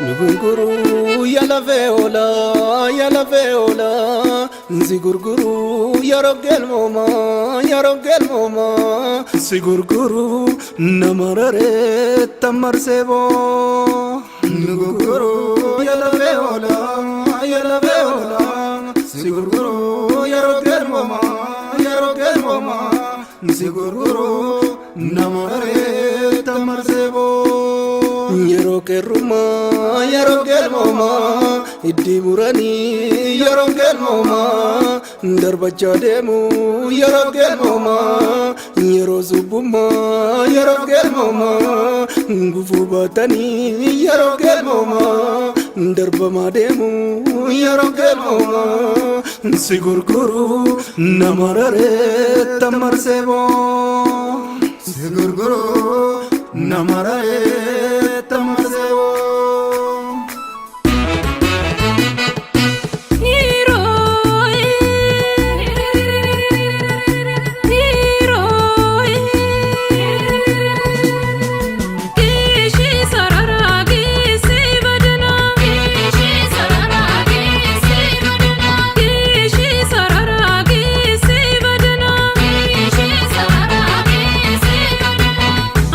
Nu gurguruu ya lafee oolaa ya lafee oolaa si gurguruu yeroo galmoomaa yeroo galmoomaa si gurguruu nama raree tamarsee boo. Nu gurguruu ya lafee oolaa ya lafee oolaa si gurguruu yeroo galmoomaa yeroo galmoomaa si gurguruu nama raree tamarsee boo. Yeroo qeerrummaa yeroo galmoomaa iddii muranii yeroo galmoomaa darbachaa deemu yeroo galmoomaa yeroo subbummaa yeroo galmoomaa gufuu baatanii yeroo galmoomaa darbamaa deemu yeroo galmoomaa si gurguruu nama raree tamarsee boo. Si gurguruu nama raree tamarsee boo.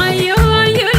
Ayo ayo.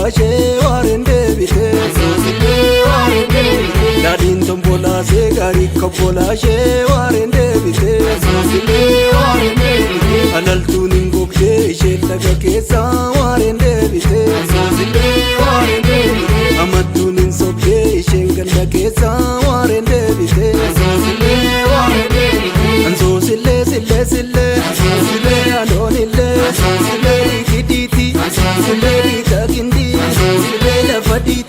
Obbolaa ishee waareen deebite. Daadhiin tombolaasee gaarii kobbolaa ishee waareen deebite. Alaltuun hin gogdee isheen laga keessaa waareen deebite. Amattuun hin sobdee isheen ganda keessaa waareen deebite. Ansoosillee sillee sillee sillee aloonillee sillee dhiiti dhiiti sillee dhiita gindii sillee lafa dhiiti.